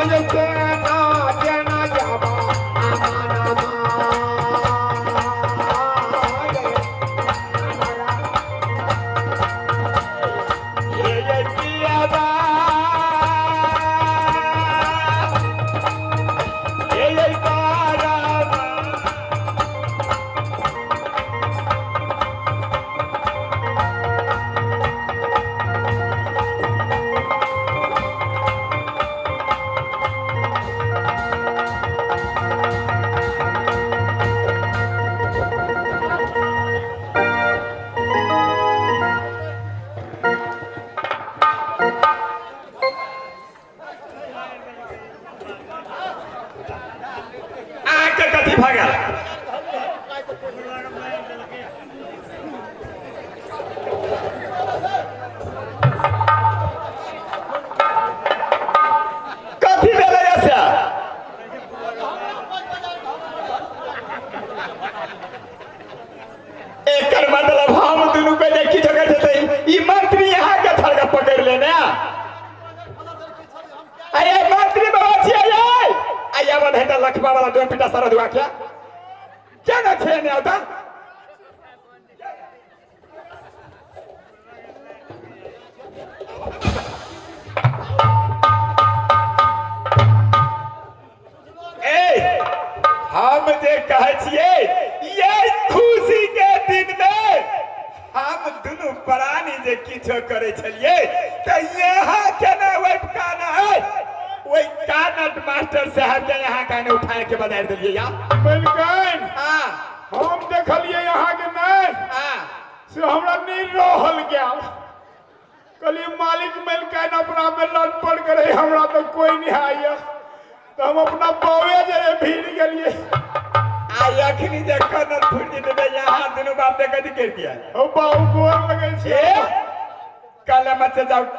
केना केना जाबा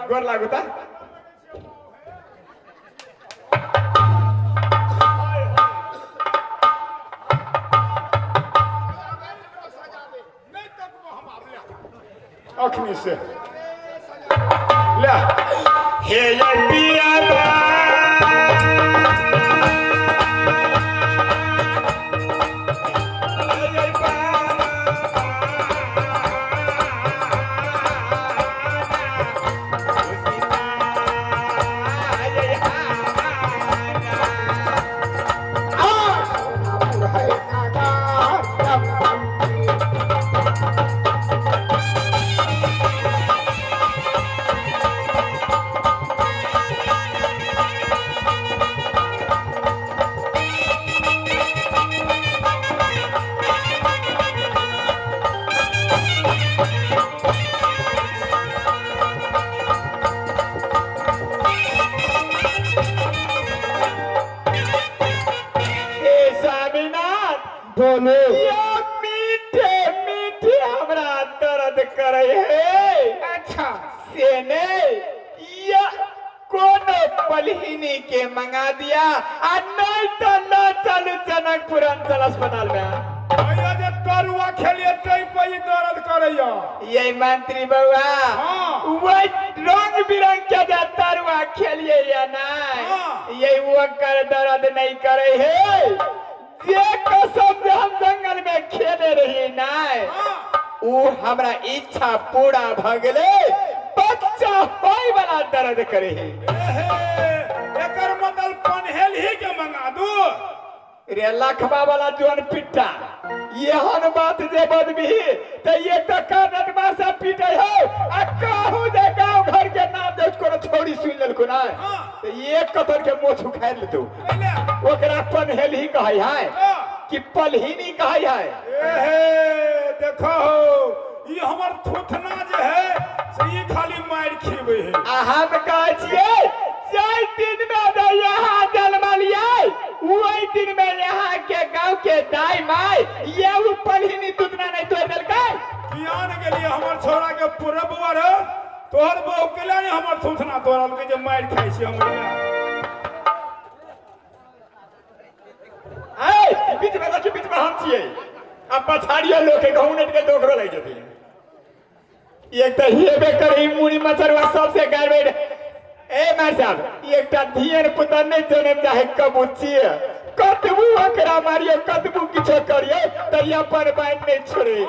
गोर लागू ता अखनी से ले हे ये पिया मंत्री बउआ वही रंग बिरंग के तरुआ खेलिए या नहीं ये वो कर दर्द नहीं करे है जे कसम हम जंगल में खेले रही नहीं वो हमरा इच्छा पूरा भ गेले बच्चा होय वाला दर्द करे है एकर मतलब पन्हेल ही के मंगा दू रे लखबा वाला जोन पिट्टा यहन बात जे बदबी त ये त कानट मासा पीटे हो आ कहू जे गांव घर के नाम दे कोनो छोड़ी सुन लेलको ना त एक कतर के मोछ उखाड़ लेतौ ओकरा पन्हेल ही कहै है कि पलहिनी कहै है। एहे देखो ई हमर थोथना जे है से ई खाली मार खिबै है। आ हम कहै छियै जाय दिन में यहाँ जन्मलियै वही दिन में यहाँ के गांव के दाई माई ये उ पलहिनी दुतना नहीं तोड़ देलकै। कियान गेलियै हमर छोरा के पूरा बुआ रे तोहर बहू केला ने हमर थोथना तोड़लकै जे मार खाइ छी हम। ए बीच में रखी बीच में हम छियै आ पछाड़ियो लोक के गहूं नेट के दोकरो लागि जेतै। एक त हेबे करै मुड़ी मचरवा सबसे गड़बड़। ए मार साहब एकटा धियन पुता नहीं जनम चाहे कबूची कतबू ओकरा मारियो कतबू किछो करियो त अपन बात नहीं छोड़े।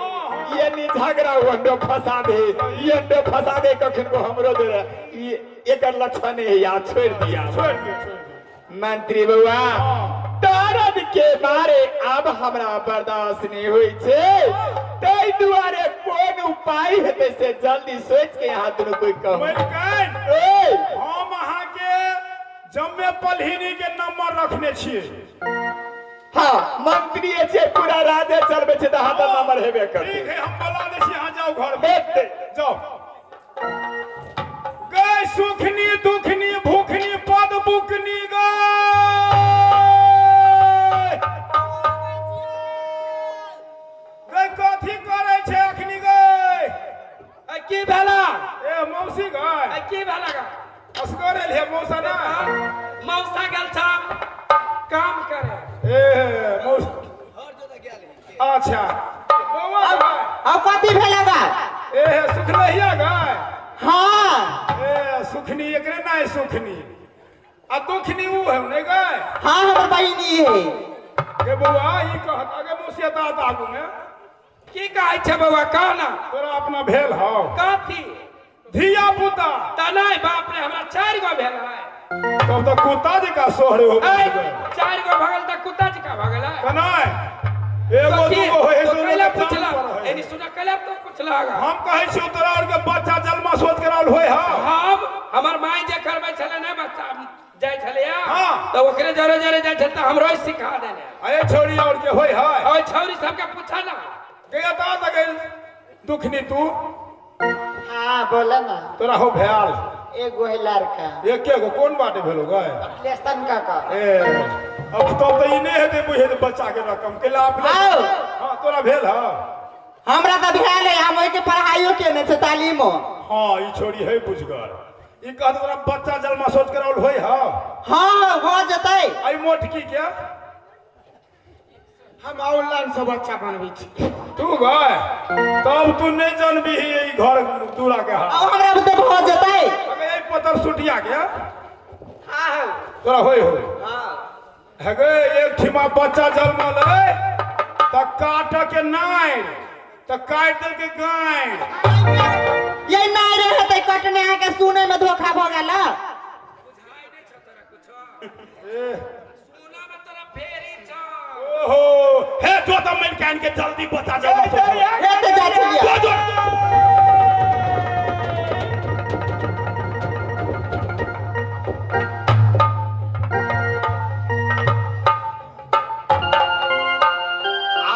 ये नी झगड़ा हुआ फंसा दे ये अंडो फंसा दे कखन को हमरो दे ये एकर लक्षण है यार छोड़ दिया छोड़ दिया। मंत्री बउआ दर्द के मारे अब हमरा बर्दाश्त नहीं होई छे तै दुआरे कोन उपाय हेतै से जल्दी सोच के यहाँ दुनू कोई कहू। मलिकाइन ए हम अहाँ के जम्मे पलहिनी के नंबर रखने छियै। हाँ मंत्री छे पूरा राज्य चलबै छै त हाथ नंबर हेबे करतै। ठीक है हम बोला दै छी अहाँ जाउ घर में जाउ। गै सुखनी दुखनी भूखनी पद बुकनी गै गै कथी करै छै अखनी गै? की भेला? ए मौसी गै की भेला गा? असगर एल हे मौसा ना मौसा गेल छा काम करे। ए मौसा अच्छा बौआ अब कथी भेला गा? ए सुखलहिया गै। हाँ ए सुखनी एकरे ना है सुखनी आ दुखनी ऊ है नहीं गै? हाँ हमर बहिनी है। गे बौआ ई कहत आगे मौसिया ता आगू में की कहै छै बौआ कह ना। तोरा अपना भेल हौ कथी? धिया पुता त नहीं बाप रे हमरा 4 गो भेल है। तब त कुत्ता जका सोहरे हो 4 गो भगल त कुत्ता जका भगल है कनाय एगो दूगो होय तो कैला पूछला एनी सुना कैला तो पूछला हम कहै छी तोरा और के बच्चा जन्मा सोच कराल होय हा। हम हमर माई जे करबै छले नै बच्चा जाय छले हां त ओकरे जरे जरे जाय छले त हमरो सिखा देने। अरे छोरी और के होय है ओय छोरी सबके पूछा ना गया ता त गई दुखनी तू। हां बोला ना तोरा हो भेल एगो है लड़का एके गो कोन बाटे भेलो गए? लेसन का का ए अब तो त ई नै हेतै बुझे बच्चा के रकम के लाभ। हां तोरा भेल ह? हमरा त भेल है हम ओइ के पढ़ाइयो केने छै तालीमो। हां ई छोरी है बुझगर ई कहत तोरा बच्चा जन्मा सोच कराउल होय ह? हां हो जतै। आई मोटकी के हम ऑनलाइन से बच्चा बनबै छी तू गए तब तू नहीं जानबी ई घर दूरा के हाल। अब हमरा बुते हो जतै। अबे ई पतर सुटिया के हां तोरा होय होय। हां हगे एक ठिमा बच्चा जन्मल है त काट के नाय त काट देल के गाय। ये नाय रहतै कटने आके सुने में धोखा भ गेल। बुझाइ नै छ तोरा कुछो? ए सुना में तोरा फेरी छ। ओहो हे जो त मलिकाइन के जल्दी बच्चा जन्म हे त जाइ छलियै। जो आ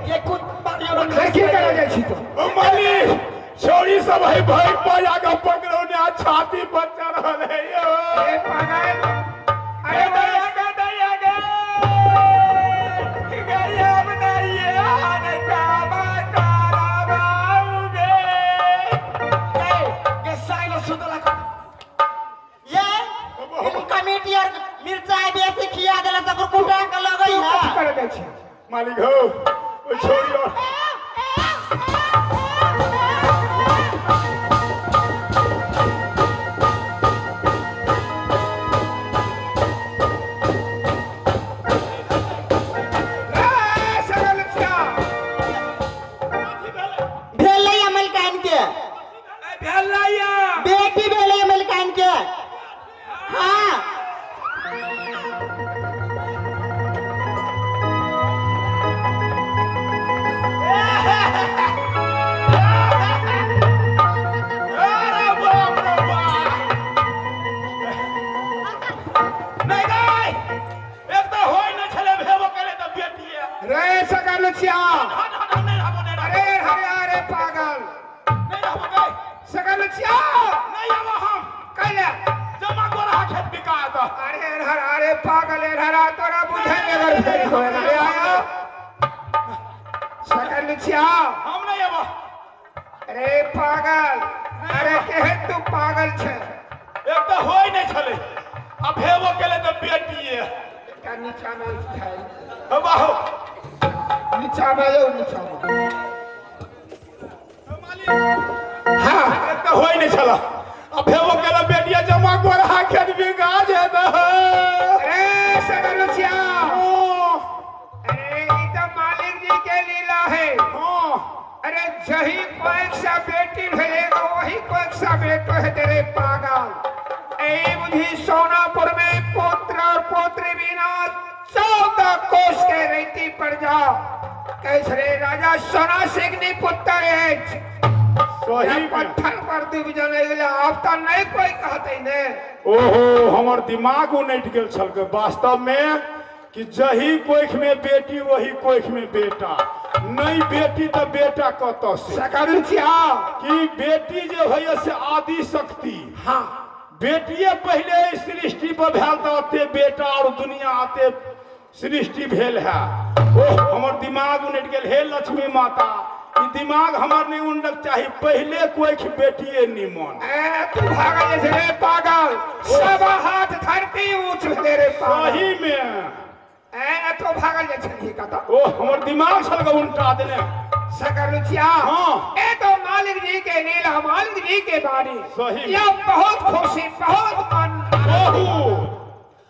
ये कुत्ता की करा जाइ छी तो ओ मालिक छोरी सब है भाई पाया के पकड़ो ने आ छाती पर चढ़ल है यो। ए पागल अरे दया गे दया गे गया बनाइए आने काबा कराबाऊगे ए ये साइलो सुतला ये कमिटी और मिर्चाई बेसी खिया देला सब कुटा के लगई है कर जाइ छी मालिक हो ओ छोरी और ए सगल छिया भेलै अमलकान के ए भेलैया बेटी भेलै अमलकान के। हाँ अरे बाप रे बाप नहीं गई एक तो होय न छले भेबो करे त बेटी है रे सगल छिया हट हट नहीं रहबो नहीं रहबो अरे हरे अरे पागल नहीं रहबो गई सगल छिया नहीं आबो हम कैला जमा गोरा खेत बिका त अरे हर अरे पागल हरा तोरा बुझे अगर फेर होए रे आया सगल छिया हम नहीं आबो अरे पागल अरे केहन तू पागल छे एक तो होय नहीं छले अब भेबो केले त बेटी है एकटा नीचा में छै बाहो नीचा में यौ नीचा में मालिक हाँ एक तो होय नहीं छला अब भेबो केले बेटिया जमा गोरा खेत बिका जेत अरे सगल छिया अरे ई तो मालिक जी के लीला है। हां अरे जही कोई सा बेटी भेजेगा वही कोई सा बेटो है तेरे पागल। ए बुझी सोनापुर में पुत्र और पोत्री बिना 14 कोस के रेती पड़ जाओ कैसरे राजा सोना सिंह ने पुत्र है सही में। पत्थर पर डूब जाने गेले अब तो नहीं कोई कहते ने। ओहो हमर दिमाग उनट गेल छल के वास्तव में कि जही कोख में बेटी वही कोख में बेटा नहीं बेटी तो बेटा कतऽ से सकल छिया कि बेटी जे होइए से आदि शक्ति। हाँ बेटिए पहले सृष्टि पर भेल तऽ अते बेटा और दुनिया अते सृष्टि भेल है। ओह हमर दिमाग उनट गेल हे लक्ष्मी माता ई दिमाग हमर नहीं उनटक चाही पहले कोख बेटिए निमन। ए तू भागल जे रे पागल सब हाथ धरती ऊंच भेले रे पागल। सही में ए तो भागल जे छली कत ओह हमर दिमाग छल के उल्टा देने सकल छिया। हाँ। ए तो मालिक जी के लीला मालिक जी के बारी सही। यह बहुत खुशी बहुत मन बहुत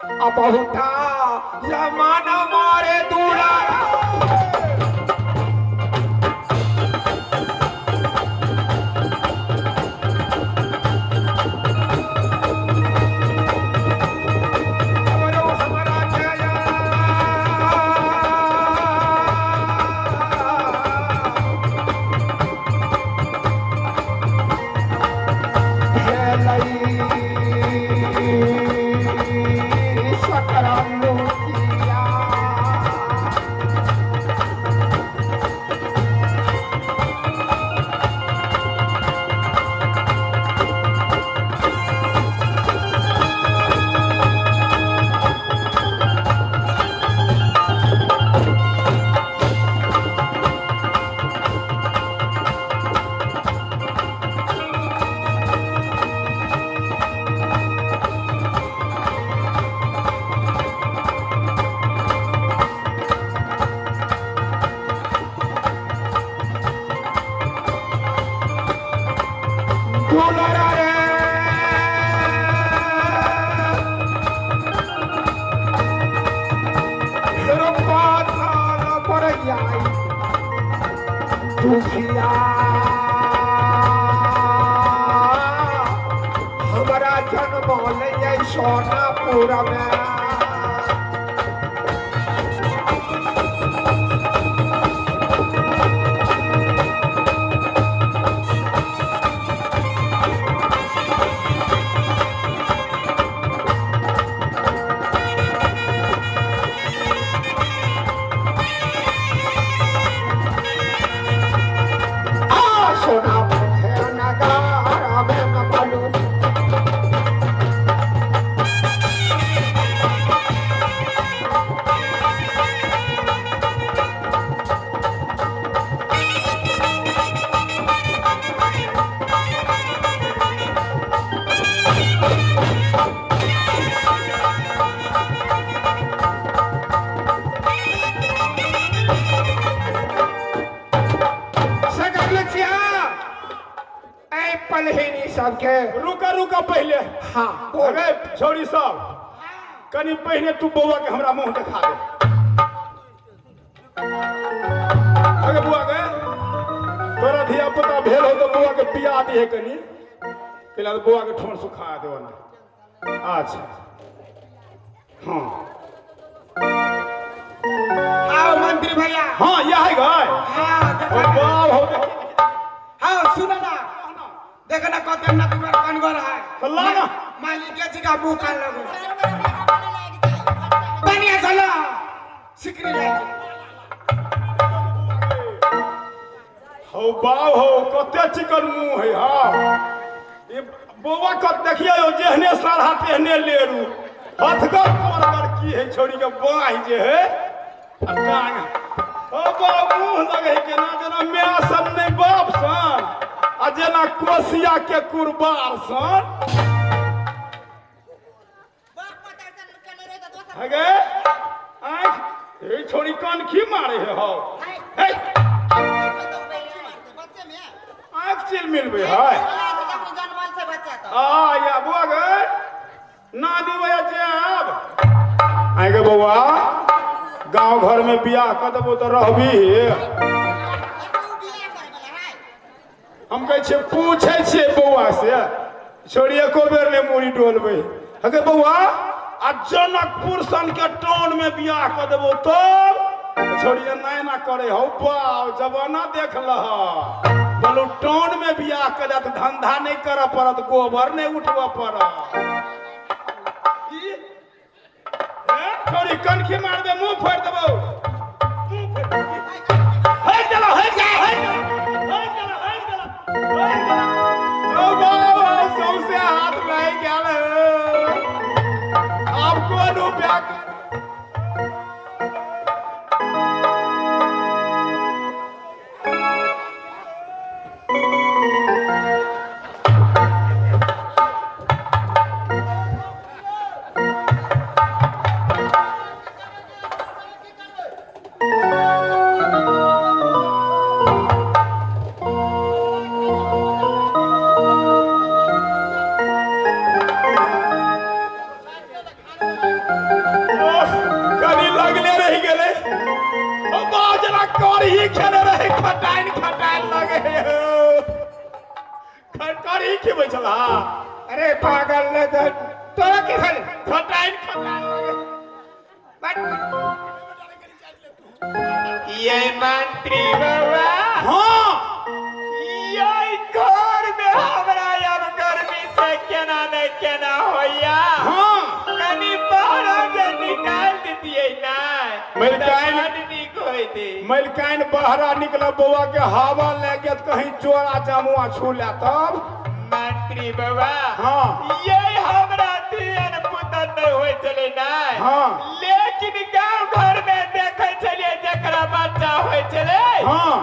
अब बहुता जमाना मारे दूरा हमारा जया दुलारा रे पाथर पर आई दुखिया हमारा जन्म ले सोनापुर में। पलहेनी सबके। रुका रुका पहिले। हाँ अगे छोरी सब कनी पहिने तू बौआ के हमरा मुंह देखा दे। अगे बौआ के तोरा धिया पुता भेल हो तो बौआ के पिया दिहे कनी, कैला तो बौआ के ठोर सुखा देव ना। अच्छा हाँ आओ मंत्री भैया। हाँ यह है गए। हाँ बाप हो। हाँ सुनो ना, देखो ना कते ना तुम्हारा कनगर है तो ला ना मालिक के जी का मुंह कान लगो बढ़िया चलो सिकरी ले हो बाप हो कते चिकन मुंह है। हाँ ये बौआ कत देखिए यो जेहने सारा तेहने लेरू हथगर कोरगर की है छोरी के बाह जे है टांग ओ बाप मुंह लगे है केना जेना माय सन नहीं बाप सन आ जेना कोसिया के कुरबार सन हगे आँख हे छोरी कान की मारे है हो हे आँख चिल मिलबे है आ या बुआ गए नानी भैया जाब आए बौआ गांव घर में बियाह कर देबो तो रहबी। हम कहै छियै पूछै छियै बौआ से छोरी एको बेर नहि मूड़ी डोलबै। हगे बौआ आ जनकपुर सन के टाउन में बियाह कर देबो तब छोरी एना एना करे हौ बाप जमाना देख लह। बोलू टाउन में बियाह कर तऽ धंधा नहीं करऽ पड़त, गोबर नहीं उठबऽ पड़त। छोरी कनखी मार दे मुंह फोड़ देबो। हट चलो हट जा हट हट चलो हट चलो हट चलो। ओ बाबा सौसे हाथ लागि गेल। आब कोन उपाय कर। अरे पागल ने तोरा की भेल खटाइन खटाइन लगे। ये मंत्री बाबा। हाँ ये घर में हमरा अब गर्मी से केना नहीं केना होया। हाँ कनी बाहर जे निकाल दितियै ना मलकाइन नीक होइते। मलकाइन बहरा निकल बौआ के हवा लग गया कहीं चोरा जामुआ छू ले तब मंत्री बाबा। हाँ ये हमरा धियन पुतन नहीं होय छलै ना। हाँ लेकिन गांव घर में देखै छलियै जकरा बच्चा होय छलै। हाँ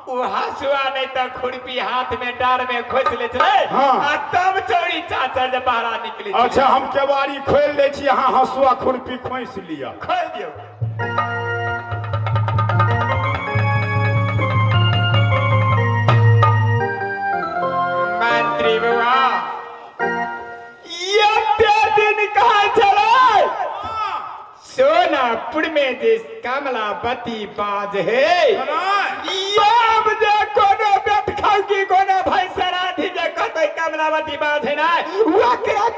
ओ हसुआ नहीं त खुरपी हाथ में डार में खोसि लै छलै। हाँ आ तब चौरी चाचर जे बाहरा निकलै। अच्छा हम केवाड़ी खोलि दै छी, अहाँ हसुआ खुरपी खोसि लिअ। खोलि दियौ। मंत्री बाबा ये दिन कहाँ चले सोनापुर में जे कमलापति बाज है अब जे कोनो बेट खाउ की कोनो भैंसराधी जे कहतै कमलापति बाज है ना ओकरा